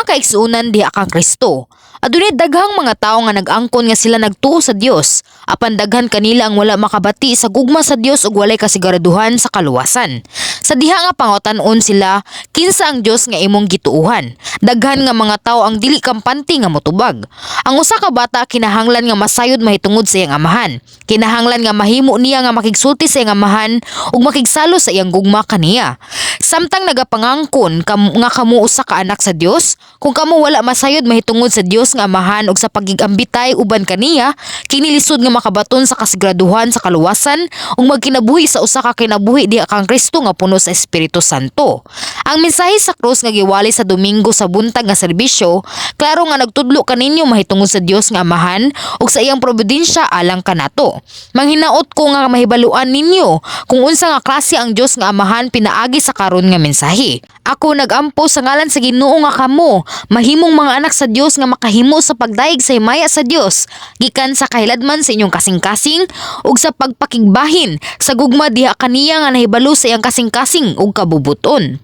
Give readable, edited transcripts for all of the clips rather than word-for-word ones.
Mga kaigsuonan diha kang Kristo, adunay daghang mga tawo nga nag-angkon nga sila nagtuo sa Dios, apan daghan kanila ang wala makabati sa gugma sa Dios ug walay kasiguraduhan sa kaluwasan. Sa diha nga pangutan-on sila, "Kinsa ang Dios nga imong gituohan?" daghan nga mga tawo ang dili kampante nga motubag. Ang usa ka bata kinahanglan nga masayod mahitungod sa iyang amahan. Kinahanglan nga mahimo niya nga makigsulti sa iyang amahan ug makigsalo sa iyang gugma kaniya. Samtang nagapangangkon nga kamo usa ka anak sa Dios, kung kamo wala masayod mahitungod sa Dios nga Amahan ug sa pagigambitay uban kaniya, kini lisod nga makabaton sa kasiguraduhan sa kaluwasan ug magkinabuhi sa usa ka kinabuhi diha kang Kristo nga puno sa Espiritu Santo. Ang mensahe sa krus nga giwali sa Domingo sa buntag nga serbisyo, klaro nga nagtudlo kaninyo mahitungod sa Dios nga Amahan ug sa iyang providensya alang kanato. Manghinaot ko nga mahibaluan ninyo kung unsa nga klase ang Dios nga Amahan pinaagi sa karon nga mensahe. Ako nagampo sa ngalan sa Ginoo nga kamo mahimong mga anak sa Dios nga makahimo sa pagdayeg sa himaya sa Dios gikan sa kahiladman sa inyong kasing-kasing ug sa pagpakigbahin sa gugma diha kaniya nga nahibalo sa iyang kasing-kasing ug kabubuton.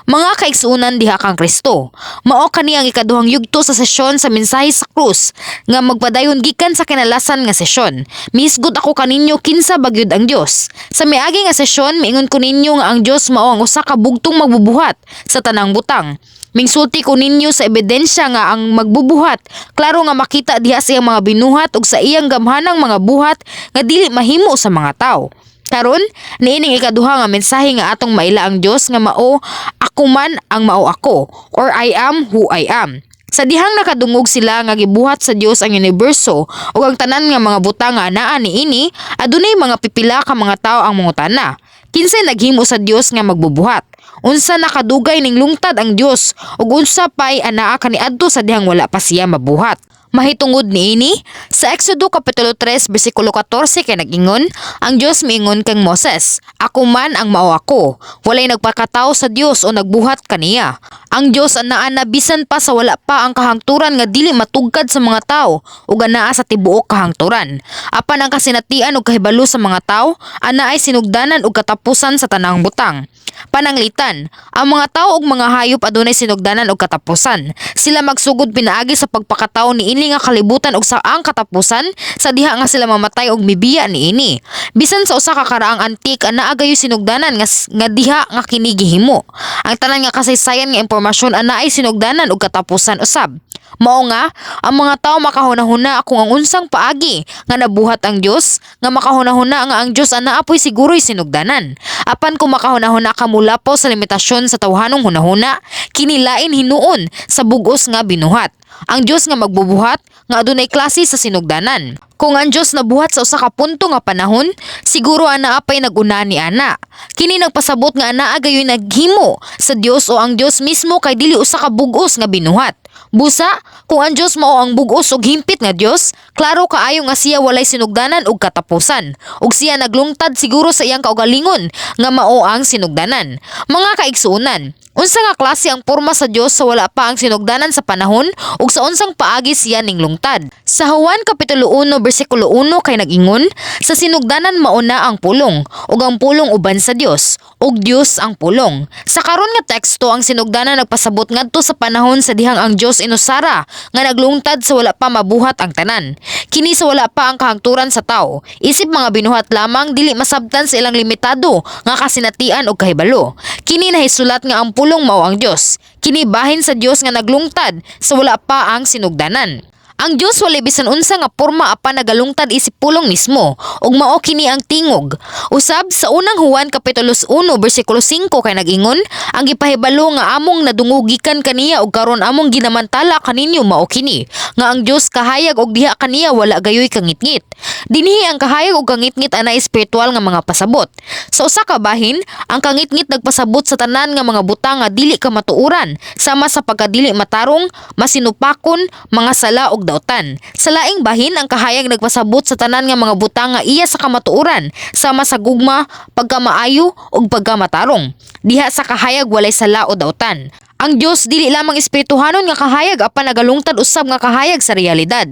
Mga kaigsuonan diha kang Kristo, mao kani ang ikaduhang yugto sa sesyon sa mensahe sa krus nga magpadayon gikan sa kinalasan nga sesyon. Mihisgot ako kaninyo kinsa ba gyud ang Dios. Sa miagi nga sesyon, miingon ko ninyo nga ang Dios mao ang usa ka bugtong magbubuhat sa tanang butang. Mingsulti ko ninyo sa ebidensya nga ang magbubuhat, klaro nga makita diha sa iyang mga binuhat ug sa iyang gamhanang mga buhat nga dili mahimo sa mga tawo. Karon, niining ikaduha nga mensahe nga atong maila ang Dios nga mao "Ako man ang mao ako" or "I am who I am." Sa dihang nakadungog sila nga gibuhat sa Dios ang universo ug ang tanan nga mga butang nga anaa niini, adunay mga pipila ka mga tawo ang mangutana, "Kinsay naghimo sa Dios nga magbubuhat? Unsa nakadugay ning lungtad ang Dios ug unsa pay anaa kaniadto sa dihang wala pa siya mabuhat?" Mahitungod niini, sa Exodo kapitulo 3 bersikulo 14 kay nag-ingon, ang Dios miingon kang Moses, "Ako man ang mao ako." Walay nagpakatawo sa Dios o nagbuhat kaniya. Ang Dios anaa na bisan pa sa wala pa ang kahangturan nga dili matugkad sa mga tawo ug anaa sa tibuok kahangturan. Apan ang kasinatian ug kahibalo sa mga tawo anaa ay sinugdanan ug katapusan sa tanang butang. Pananglitan, ang mga tao ug mga hayop adunay sinugdanan ug katapusan. Sila magsugod pinaagi sa pagpakatawo niini nga kalibutan ug sa ang katapusan sa diha nga sila mamatay ug mibiya niini. Bisan sa usa ka karaang antik, anaa gayoy sinugdanan nga diha nga kini gihimo. Ang tanan nga kasaysayan nga impormasyon anaa ay sinugdanan ug katapusan usab. Mao nga ang mga tao makahuna-huna kung ang unsang paagi nga nabuhat ang Dios, nga makahuna-huna nga ang Dios anaa po'y siguro'y sinugdanan. Apan kung makahuna-huna ka mulapaw sa limitasyon sa tawhanong hunahuna, kini lain hinuon sa bug-os nga binuhat. Ang Dios nga magbubuhat nga adunay klase sa sinugdanan. Kung ang Dios nabuhat sa usa ka punto nga panahon, siguro anaa pay nag-una ni ana. Kini nagpasabot nga anaa gayoy naghimo sa Dios o ang Dios mismo kay dili usa ka bug-os nga binuhat. Busa, kung ang Dios mao ang bug-os ug himpit nga Dios, klaro kaayo nga siya walay sinugdanan ug katapusan. Ug siya naglungtad siguro sa iyang kaugalingon nga mao ang sinugdanan. Mga kaigsuonan, unsa nga klase ang porma sa Dios sa wala pa ang sinugdanan sa panahon ug sa unsang paagi siya ning lungtad? Sa Juan kapitulo 1 bersikulo 1 kay nag-ingon, "Sa sinugdanan mao na ang Pulong, ug ang Pulong uban sa Dios, ug Dios ang Pulong." Sa karon nga teksto, ang sinugdanan nagpasabot ngadto sa panahon sa dihang ang Dios inusara nga naglungtad sa wala pa mabuhat ang tanan. Kini sa wala pa ang kahangturan sa tao. Isip mga binuhat lamang, dili masabtan sa ilang limitado nga kasinatian og kahibalo. Kini nahisulat nga ang Pulong mao ang Dios. Kini bahin sa Dios nga naglungtad sa wala pa ang sinugdanan. Ang Dios walay bisan unsa nga porma apan nagalungtad isip Pulong mismo ug mao kini ang tingog. Usab sa Unang Juan kapitulo 1 bersikulo 5 kay nag-ingon, "Ang gipahibalo nga among nadungog gikan kaniya ug karon among ginamantala kaninyo mao kini nga ang Dios kahayag ug diha kaniya wala gayoy kangitngit." Dinhi ang kahayag ug kangitngit anay espiritual nga mga pasabot. Sa usa ka bahin, ang kangitngit nagpasabot sa tanan nga mga butang nga dili kamatuoran, sama sa pagkadili matarong, masinupakon, mga sala ug dautan. Sa laing bahin, ang kahayag nagpasabot sa tanan nga mga butang nga iya sa kamatuoran, sama sa gugma, pagkamaayo ug pagkamatarong. Diha sa kahayag walay sala o dautan. Ang Dios dili lamang espirituhanon nga kahayag apan nagalungtad usab nga kahayag sa realidad.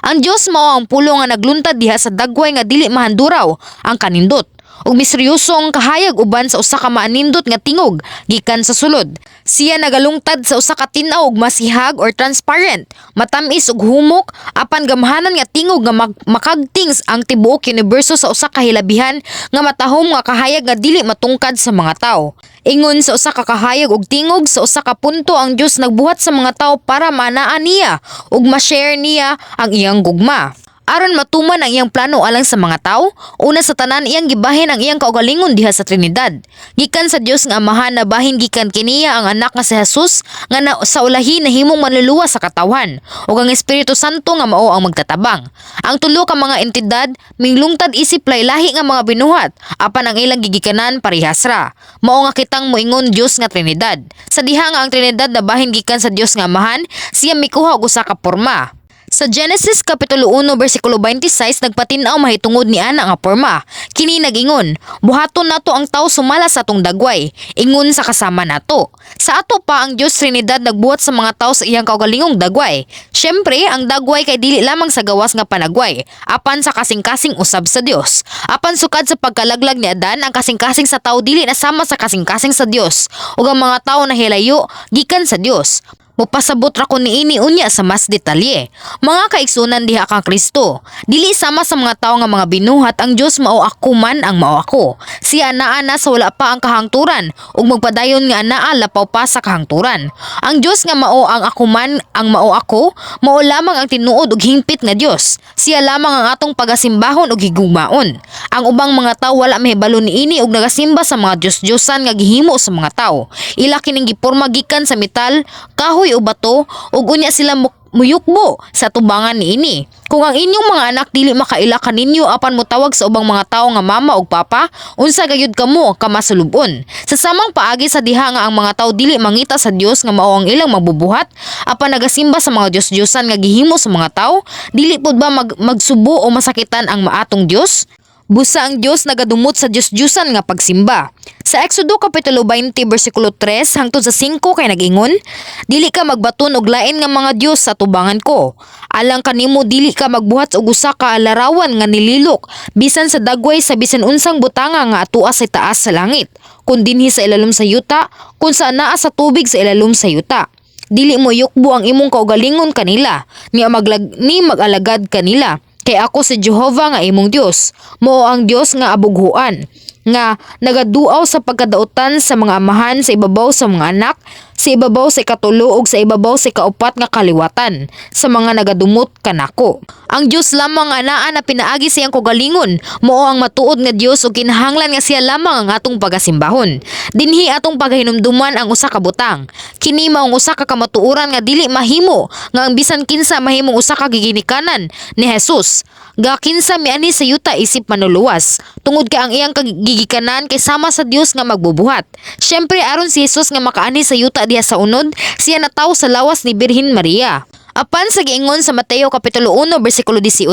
Ang Dios mao ang Pulong nga nagluntad diha sa dagway nga dili mahanduraw ang kanindot. Ug misteryosong kahayag uban sa usa ka maanindot nga tingog gikan sa sulod. Siya nagalungtad sa usa ka tin-aw ug masihag or transparent, matamis ug humok apan gamhanan nga tingog nga makagting ang tibuok universo sa usa ka hilabihan nga matahom nga kahayag nga dili matungkad sa mga tawo. Ingon sa usa ka kahayag ug tingog sa usa ka punto, ang Dios nagbuhat sa mga tawo para maanaan niya ug ma-share niya ang iyang gugma. Aron matuman ang iyang plano alang sa mga tawo, una sa tanan, iyang gibahin ang iyang kaugalingon diha sa Trinidad. Gikan sa Dios nga Amahan, nabahin gikan kaniya ang anak nga si Jesus nga sa ulahi nahimong manluluwas sa katawhan, ug ang Espiritu Santo nga mao ang magtatabang. Ang tulo ka mga entidad minglungtad isip lahi nga mga binuhat, apan ang ilang gigikanan parehas ra. Mao nga kitang moingon Dios nga Trinidad. Sa diha nga ang Trinidad nabahin gikan sa Dios nga Amahan, siya mikuha og usa ka porma. Sa Genesis Kapitulo 1 versikulo 26, nagpatin-aw mahitungod ni ana nga porma. Kini nag-ingon, "Buhaton nato ang tawo sumala sa atong dagway, ingon sa kasama nato." Sa ato pa, ang Dios Trinidad nagbuhat sa mga tawo sa iyang kaugalingong dagway. Syempre, ang dagway kay dili lamang sa gawas nga panagway, apan sa kasing-kasing usab sa Dios. Apan sukad sa pagkalaglag ni Adan, ang kasing-kasing sa tawo dili na sama sa kasing-kasing sa Dios, ug ang mga tawo nahilayo gikan sa Dios. Mupasabot ra ko niini unya sa mas detalye. Mga kaigsunan diha kang Kristo, dili sama sa mga tawo nga mga binuhat, ang Dios mao "ako man ang mao ako". Siya anaa na sa wala pa ang kahangturan ug magpadayon nga anaa lapaw pa sa kahangturan. Ang Dios nga mao ang "ako man ang mao ako", mao lamang ang tinuod ug hingpit nga Dios. Siya lamang ang atong pagasimbahon ug higugmaon. Ang ubang mga tawo wala mahibalo niini ug nagasimba sa mga Dios-Diosan nga gihimo sa mga tawo. Ila kining giporma gikan sa metal, kahoy o bato ug unya sila muyukbo sa tubangan niini. Kung ang inyong mga anak dili makaila kaninyo apan motawag sa ubang mga tawo nga mama ug papa, unsa gayud kamo kamasulubon? Sa samang paagi, sa diha nga ang mga tawo dili mangita sa Dios nga mao ang ilang mabubuhat apan nagasimba sa mga Dios-Diosan nga gihimo sa mga tawo, dili pud ba magsubo o masakitan ang maatong Dios? Busa ang Dios nagadumot sa Dios-Diosan nga pagsimba. Sa Exodo Kapitulo 20 versikulo 3 hangtod sa 5 kay nag-ingon, "Dili ka magbaton og lain nga mga dios sa tubangan ko. Alang kanimo, dili ka magbuhat og usa ka larawan nga nililok bisan sa dagway sa bisan unsang butanga nga atua sa taas sa langit, kun dinhi sa ilalom sa yuta, kun sa anaa sa tubig sa ilalom sa yuta. Dili mo yukbo ang imong kaugalingon kanila, ni maglag ni mag-alagad kanila. Kay ako si Jehova nga imong Dios, mao ang Dios nga abughuan, nga nagaduaw sa pagkadautan sa mga amahan sa ibabaw sa mga anak, sa ibabaw sa ikatulo ug sa ibabaw sa ikaupat nga kaliwatan sa mga nagadumot kanako." Ang Dios lamang nga anaa na pinaagi sa iyang kaugalingon, mao ang matuod nga Dios ug kinahanglan nga siya lamang ang atong pagasimbahon. Dinhi atong pagahinumduman ang usa ka butang. Kini maong usa ka kamatuoran nga dili mahimo nga ang bisan kinsa mahimong usa ka giginikanan ni Jesus. Ga kinsa mianhi sa yuta isip manluluwas tungod kay ang iyang kagigikanan kay sama sa Dios nga magbubuhat. Syempre, aron si Jesus nga makaanhi sa yuta diha sa unod, siya natawo sa lawas ni Birhen Maria. Apan sa giingon sa Mateo Kapitulo 1 bersikulo 18,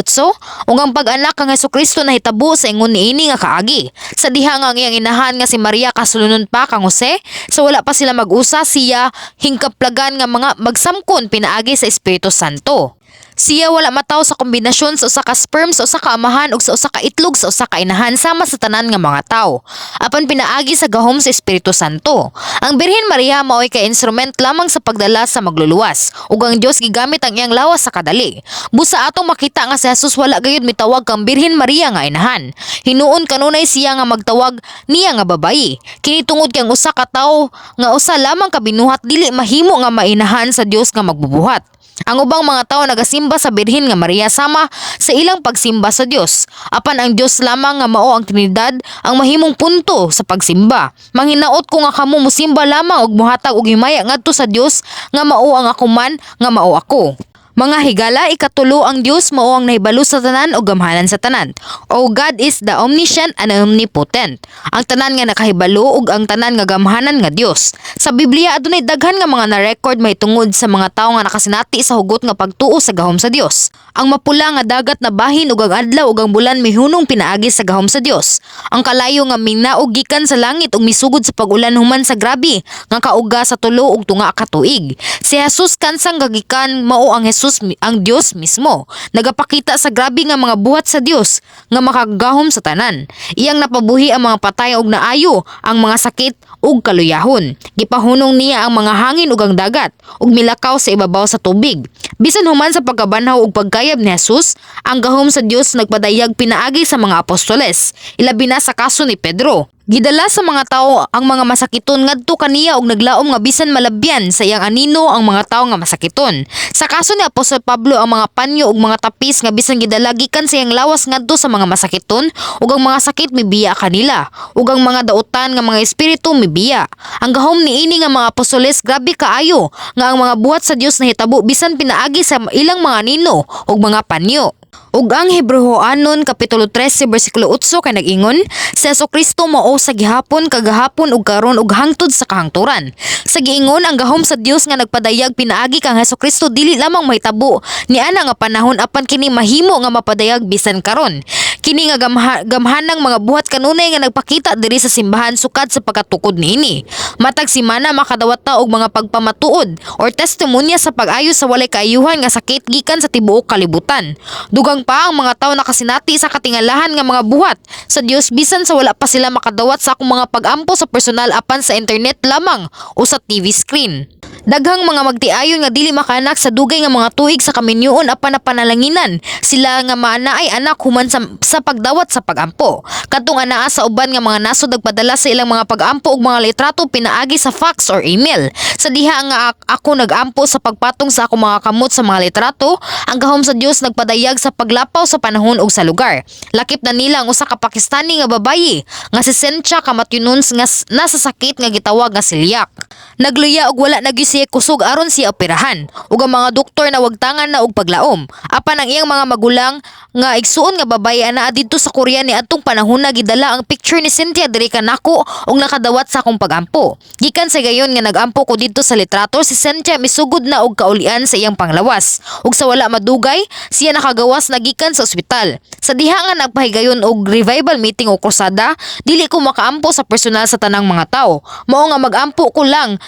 ug ang pag-anak kang Hesukristo nahitabo sa ingon niini nga kaagi. Sa diha nga ang iyang inahan nga si Maria kasulunon pa kang Jose, sa wala pa sila mag-usa, siya hingkaplagan nga mga magsamkon pinaagi sa Espiritu Santo. Siya wala mataw sa kombinasyon sa usa ka sperm sa usa ka amahan ug sa usa ka itlog sa usa ka inahan sama sa tanan nga mga tawo, apan pinaagi sa gahom sa Espiritu Santo. Ang Birhen Maria mao'y kay instrument lamang sa pagdala sa magluluwas ug ang Dios gigamit ang iyang lawas sa kadali. Busa atong makita nga si Jesus wala gayud mitawag kang Birhen Maria nga inahan. Hinuon kanunay siya nga magtawag niya nga babayi. Kini tungod kay ang usa ka tawo nga usa lamang ka binuhat dili mahimo nga mainahan sa Dios nga magbubuhat. Ang ubang mga tawo nagasimba sa Birhen nga Maria sama sa ilang pagsimba sa Dios. Apan ang Dios lamang nga mao ang Trinidad ang mahimong punto sa pagsimba. Manghinaot ko nga kamo musimba lamang ug muhatag og himaya ngadto sa Dios nga mao ang "ako man nga mao ako". Mga higala, ikatulo, ang Dios mao ang nahibalo sa tanan o gamhanan sa tanan. O God is the omniscient and omnipotent. Ang tanan nga nakahibalo ug ang tanan nga gamhanan nga Dios. Sa Biblia adunay daghan nga mga na-record mahitungod sa mga tawo nga nakasinati sa hugot nga pagtuo sa gahom sa Dios. Ang Mapula nga Dagat nabahin ug ang adlaw ug ang bulan mihunong pinaagi sa gahom sa Dios. Ang kalayo nga minaog gikan sa langit ug misugod sa pag-ulan human sa grabe nga kauga sa 3.5 ka tuig. Si Jesus kansang gagikan mao ang Jesus Jesus ang Dios mismo. Nagapakita sa grabe nga mga buhat sa Dios nga makagahom sa tanan. Iyang napabuhi ang mga patay og naayo ang mga sakit ug kaluyahon. Gipahunong niya ang mga hangin ug ang dagat ug milakaw sa ibabaw sa tubig. Bisan human sa pagkabanhaw ug pagkayab ni Jesus, ang gahom sa Dios nagpadayag pinaagi sa mga apostoles, ilabi na sa kaso ni Pedro. Gidala sa mga tao ang mga masakiton ngadto kaniya og naglaom nga bisan malabyan sa iyang anino ang mga tao nga masakiton. Sa kaso ni Apostol Pablo, ang mga panyo ug mga tapis nga bisan gidala gikan sa iyang lawas ngadto sa mga masakiton ug ang mga sakit mibiya kanila ug ang mga dautan nga mga espiritu mibiya. Ang gahom niini nga mga apostoles grabe kaayo nga ang mga buhat sa Dios nahitabo bisan pinaagi sa ilang mga anino ug mga panyo. Ug ang Hebreohanon kapitulo 13 bersikulo 8 kay nag-ingon, "Si Kristo mao sa gihapon, kagahapon ug karon ug hangtod sa kahangturan." Sa giingon, ang gahom sa Dios nga nagpadayag pinaagi kang Kristo dili lamang mahitabo niana nga panahon apan kini mahimo nga mapadayag bisan karon. Kini nga gamhanang mga buhat kanunay nga nagpakita diri sa simbahan sukad sa pagkatukod niini. Matag simana makadawat ta og mga pagpamatuod or testimonya sa pag-ayo sa walay kaayuhan nga sakit gikan sa tibuok kalibutan. Dugang pa, ang mga tawo nakasinati sa katingalahan nga mga buhat sa Dios bisan sa wala pa sila makadawat sa akong mga pag-ampo sa personal apan sa internet lamang o sa TV screen. Daghang mga magtiayon nga dili makaanak sa dugay nga mga tuig sa kaminyoon apan napanalanginan sila nga maanaay anak human sa pagdawat sa pagampo. Kadtong anaa sa uban nga mga nasod nagpadala sa ilang mga pag-ampo ug mga litrato pinaagi sa fax or email. Sa diha nga ako nag-ampo sa pagpatong sa akong mga kamot sa mga litrato, ang gahom sa Dios nagpadayag sa paglapaw sa panahon ug sa lugar. Lakip na nila ang usa ka Pakistani nga babayi nga si Sencha Kamatyunon nga nasa sakit nga gitawag nga celiac. Nagluya og wala na gyud siya kusog aron siya operahan ug ang mga doktor nawagtangan na og paglaom. Apan ang iyang mga magulang nga igsuon nga babaye anaa didto sa Korea ni adtong panahon na gidala ang picture ni Cynthia diri kanako ug nakadawat sa akong pagampo. Gikan sa gayon nga nagampo ko didto sa litrato, si Cynthia misugod na og kaulian sa iyang panglawas. Ug sa wala madugay, siya nakagawas na gikan sa ospital. Sa diha nga nagpahigayon og revival meeting o krusada, dili ko makaampo sa personal sa tanang mga tao. Mao nga magampo ko lang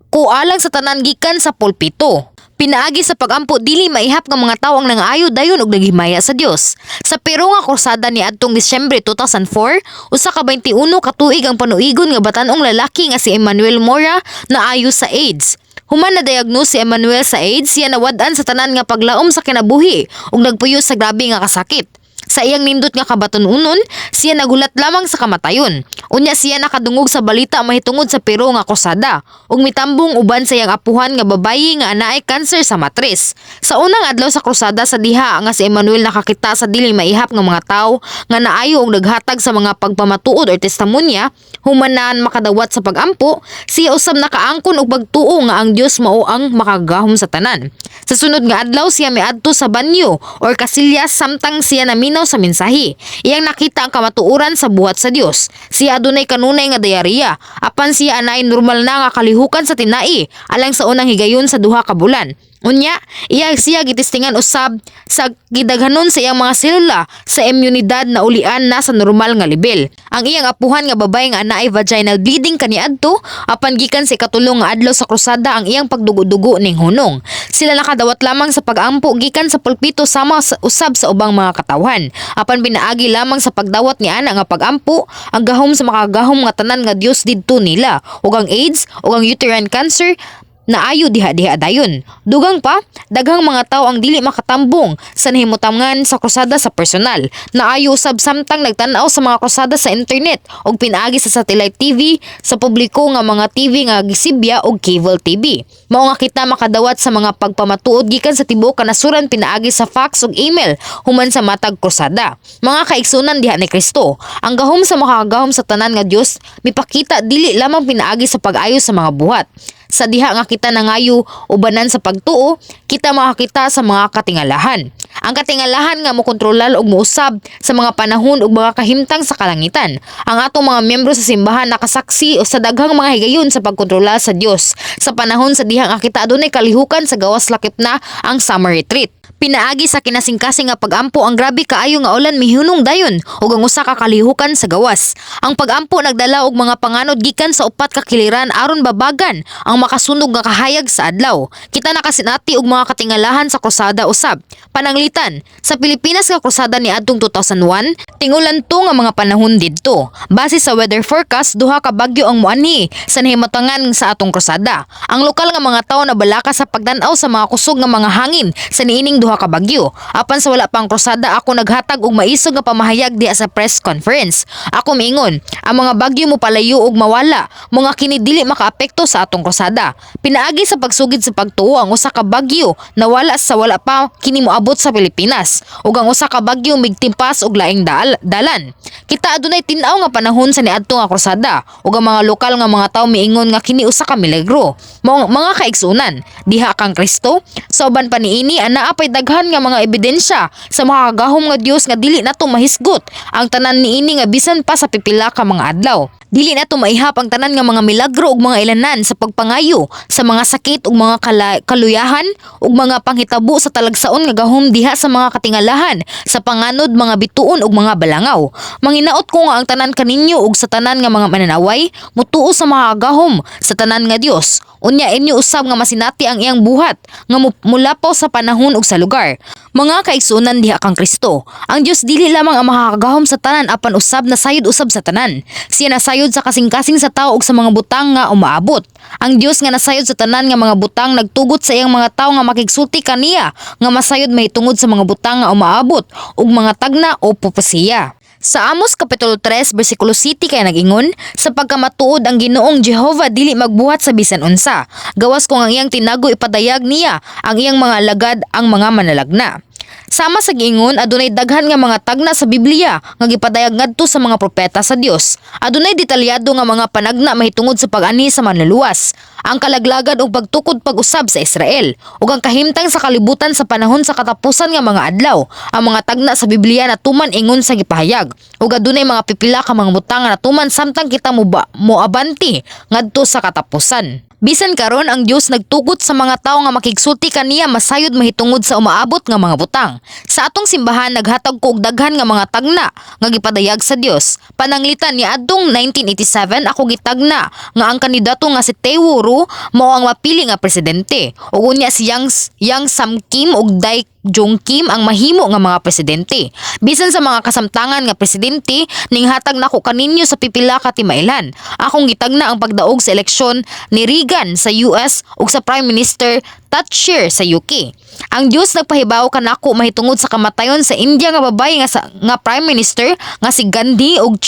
ko alang sa tanan gikan sa pulpito. Pinaagi sa pagampo, dili maihap nga mga tawo ang nangaayo dayon og naghimaya sa Dios. Sa Pero nga krusada ni adtong Disyembre 2004, usa ka 21 ka tuig ang panuigon nga batan-ong lalaki nga si Emmanuel Mora naayo sa AIDS. Human na diagnose si Emmanuel sa AIDS, siya nawad-an sa tanan nga paglaom sa kinabuhi ug nagpuyo sa grabe nga kasakit. Sa iyang nindot nga kabatununon, siya nagulat lamang sa kamatayon. Unya siya nakadungog sa balita mahitungod sa Pero nga krusada ug mitambong uban sa iyang apuhan nga babayi nga anaay cancer sa matris. Sa unang adlaw sa krusada, sa diha nga si Emmanuel nakakita sa dili maihap nga mga tawo nga naayo og naghatag sa mga pagpamatuod or testimonya, human na makadawat sa pagampo, siya usab nakaangkon og pagtuo nga ang Dios mao ang makagahom sa tanan. Sa sunod nga adlaw, siya miadto sa banyo or kasilya samtang siya naminaw sa mensahe. Iyang nakita ang kamatuoran sa buhat sa Dios. Siya adunay kanunay nga diarrhea apan siya anay normal na nga kalihukan sa tinai alang sa unang higayon sa 2 ka bulan. Unya, iya siya gitistingan usab sa gidaghanon sa iyang mga selula sa immunidad na ulian na sa normal nga level. Ang iyang apuhan nga babae nga anaay vaginal bleeding kaniadto apan gikan sa ikatulo nga adlaw sa krusada, ang iyang pagdugo-dugo ning hunong. Sila nakadawat lamang sa pag-ampo gikan sa pulpito sama sa usab sa ubang mga katawhan. Apan pinaagi lamang sa pagdawat ni ana nga pag-ampo, ang gahom sa makagahom nga tanan nga Dios didto nila ug ang AIDS ug ang uterine cancer naayo diha-diha dayon. Dugang pa, daghang mga tao ang dili makatambong sa nahimutangan sa krusada sa personal. Naayo usab samtang nagtan-aw sa mga krusada sa internet ug pinaagi sa satellite TV, sa publiko nga mga TV nga gisibya og cable TV. Mao nga kita makadawat sa mga pagpamatuod gikan sa tibuok kanasuran pinaagi sa fax ug email human sa matag krusada. Mga kaigsunan diha ni Kristo, ang gahom sa makakagahom sa tanan nga Dios mipakita dili lamang pinaagi sa pag-ayo sa mga buhat. Sa diha nga kita nangayo ubanan sa pagtuo, kita makakita sa mga katingalahan. Ang katingalahan nga mokontrolal og mousab sa mga panahon ug mga kahimtang sa kalangitan. Ang atong mga miyembro sa simbahan nakasaksi sa daghang mga higayon sa pagkontrola sa Dios sa panahon sa diha nga kita adunay kalihukan sa gawas, lakip na ang summer retreat. Pinaagi sa kinasingkasing nga pagampo, ang grabe kaayo nga ulan mihunong dayon ug ang usa ka kalihukan sa gawas. Ang pagampo nagdala og mga panganod gikan sa upat ka kiliran aron babagan ang makasunog nga kahayag sa adlaw. Kita nakasinati og mga katingalahan sa krusada usab. Pananglitan, sa Pilipinas nga krusada niadtong 2001, tingulan to nga mga panahon didto. Base sa weather forecast, duha ka bagyo ang moanhi sa nahimutangan sa atong krusada. Ang lokal nga mga tawo nabalaka sa pagtan-aw sa mga kusog nga mga hangin sa niining duha ka bagyo. Apan sa wala pang krusada, ako naghatag og maisog nga pamahayag diha sa press conference. Ako miingon, ang mga bagyo mo palayo og mawala, mga kini dili makaapekto sa atong krusada. Pinaagi sa pagsugid sa pagtuo, ang usa ka bagyo nawala sa wala pa kini moabot sa Pilipinas ug ang usa ka bagyo migtimpas og laing dalan. Kita adunay tin-aw nga panahon sa niadto nga krusada ug ang mga lokal nga mga tawo miingon nga kini usa ka milagro. Mga kaigsunan diha kang Kristo, sa uban pa niini, anaa pay daghan nga mga ebidensya sa makakagahom nga Dios nga dili nato mahisgot ang tanan niini nga bisan pa sa pipila ka mga adlaw. Dili nato maihap ang tanan nga mga milagro ug mga ilanan sa pagpangayo sa mga sakit ug mga kaluyahan ug mga panghitabo sa talagsaon nga gahom diha sa mga katingalahan sa panganod, mga bituon ug mga balangaw. Manginaot ko nga ang tanan kaninyo ug sa tanan nga mga mananaway mutuo sa makagahom sa tanan nga Dios. Unya inyo usab nga masinati ang iyang buhat nga mulapaw sa panahon ug sa lugar. Mga kaigsuonan diha kang Kristo, ang Dios dili lamang ang makakagahom sa tanan apan usab nasayod usab sa tanan. Siya nasayod sa kasing-kasing sa tao ug sa mga butang nga umaabot. Ang Dios nga nasayod sa tanan nga mga butang nagtugot sa iyang mga tawo nga makigsulti kaniya nga masayod mahitungod sa mga butang nga umaabot ug mga tagna o propesiya. Sa Amos Kapitulo 3 versikulo 7 kay nag-ingon, "Sa pagkamatuod ang Ginoong Jehova dili magbuhat sa bisan unsa gawas kung ang iyang tinago ipadayag niya ang iyang mga alagad, ang mga manalagna." Sama sa giingon, adunay daghan nga mga tagna sa Biblia nga gipadayag ngadto sa mga propeta sa Dios. Adunay detalyado nga mga panagna mahitungod sa pag-anhi sa Manluluwas, ang kalaglagan ug pagtukod pag-usab sa Israel, ug ang kahimtang sa kalibutan sa panahon sa katapusan nga mga adlaw. Ang mga tagna sa Biblia natuman ingon sa gipahayag. Ug adunay mga pipila ka mga butang nga natuman samtang kita moabanti ngadto sa katapusan. Bisan karon, ang Dios nagtugot sa mga tawo nga makigsulti kaniya masayod mahitungod sa umaabot nga mga butang. Sa atong simbahan, naghatag ko og daghan nga mga tagna nga gipadayag sa Dios. Pananglitan, niadtong 1987 ako gitagna nga ang kandidato nga si Tae Woo-ro mao ang mapili nga presidente. Ug unya si Yang Yang Sam Kim ug Dai Jong Kim ang mahimo nga mga presidente. Bisan sa mga kasamtangan nga presidente, ninghatag nako kaninyo sa pipila ka timailan. Akong gitagna ang pagdaog sa eleksyon ni Reagan sa US ug sa Prime Minister Thatcher sa UK. Ang Dios nagpahibaw kanako mahitungod sa kamatayon sa India nga babaye nga Prime Minister nga si Gandhi ug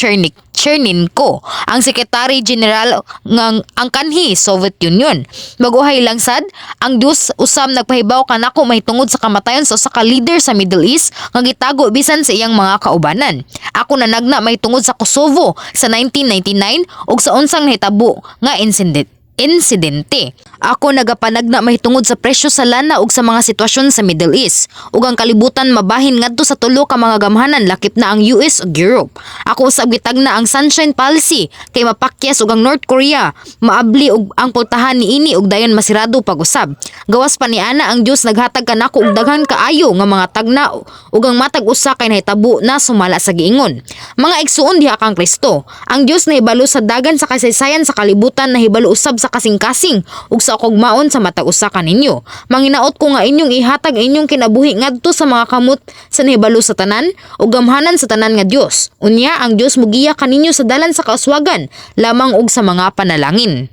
Chernenko, ang Secretary General ng ang kanhi Soviet Union. Maguhay lang sad, ang Dios usab nagpahibaw kanako mahitungod sa kamatayon sa usa ka leader sa Middle East nga gitago bisan sa iyang mga kaubanan. Ako nanagna mahitungod sa Kosovo sa 1999 ug sa unsang nahitabo nga insidente. Ako nagapanagna mahitungod sa presyo sa lana ug sa mga sitwasyon sa Middle East ug ang kalibutan mabahin ngadto sa tulo ka mga gamhanan, lakip na ang US ug Europe. Ako usab gitagna ang Sunshine Policy kay mapakyas ug ang North Korea maabli og ang pultahan niini ug dayon masirado pag-usab. Gawas pa niana, ang Dios naghatag kanako og daghan kaayo nga mga tagna ug ang matag usa kay nahitabo na sumala sa giingon. Mga igsuon diha kang Kristo, ang Dios nahibalo sa dagan sa kasaysayan sa kalibutan, nahibalo usab sa kasing-kasing ug sa kaugmaon sa matag usa kaninyo. Manginaot ko nga inyong ihatag ang inyong kinabuhi ngadto sa mga kamot sa nahibalo sa tanan ug gamhanan sa tanan nga Dios. Unya ang Dios mugiya kaninyo sa dalan sa kauswagan lamang ug sa mga panalangin.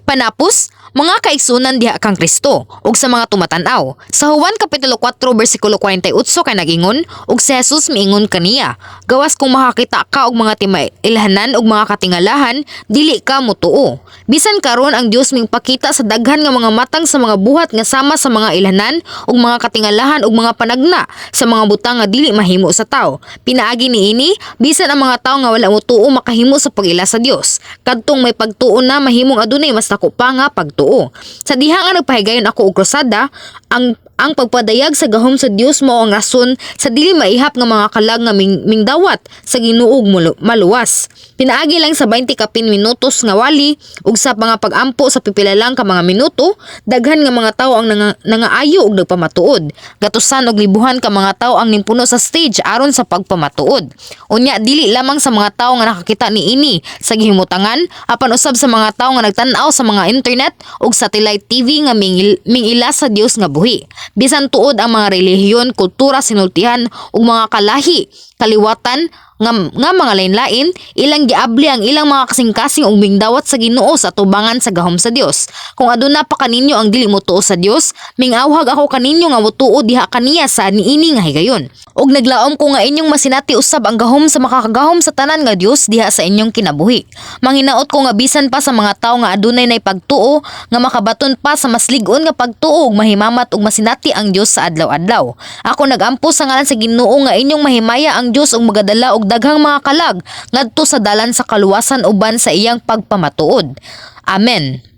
Panapos, mga kaigsunan diha kang Kristo ug sa mga tumatan-aw. Sa Juan Kapitulo 4 bersikulo 48 kay nagingon, "Ug si Jesus miingon kaniya, 'Gawas kung makakita ka og mga timailhanan ug mga katingalahan, dili ka motuo.'" Bisan karon, ang Dios mingpakita sa daghan nga mga matang sa mga buhat nga sama sa mga ilhanan ug mga katingalahan ug mga panagna sa mga butang nga dili mahimo sa tawo. Pinaagi niini, bisan ang mga tawo nga wala motuo makahimo sa pag-ila sa Dios. Kadtong may pagtuo na, mahimong adunay mas dako pa nga pagtuo. Sa diha nga nagpahigayon ako og krusada, ang Ang pagpadayag sa gahom sa Dios mao ang rason sa dili maihap nga mga kalag nga mingdawat sa Ginoo ug maluwas. Pinaagi lang sa 20 kapin minutos nga wali ug sa mga pag-ampo sa pipila lang ka mga minuto, daghan nga mga tawo ang nangaayo ug nagpamatuod. Gatusan og libuhan ka mga tawo ang nimpuno sa stage aron sa pagpamatuod. Unya dili lamang sa mga tawo nga nakakita niini sa gihimutangan, apan usab sa mga tawo nga nagtan-aw sa mga internet ug satellite TV nga mingila sa Dios nga buhi. Bisan tuod ang mga relihiyon, kultura, sinultihan ug mga kalahi, kaliwatan nga mga lain-lain, ilang giabli ang ilang mga kasing-kasing ug mingdawat sa Ginoo sa tubangan sa gahom sa Dios. Kung aduna pa kaninyo ang dili motuo sa Dios, mingawhag ako kaninyo nga motuo diha kaniya sa niini nga higayon. Ug naglaom ko nga inyong masinati usab ang gahom sa makakagahom sa tanan nga Dios diha sa inyong kinabuhi. Manginaot ko nga bisan pa sa mga tawo nga adunay nay pagtuo nga makabaton pa sa mas lig-on nga pagtuo ug mahimamat ug masinati ang Dios sa adlaw-adlaw. Ako nagampo sa ngalan sa Ginoo nga inyong mahimaya ang Dios ug magadala og daghang mga kalag ngadto sa dalan sa kaluwasan uban sa iyang pagpamatuod. Amen.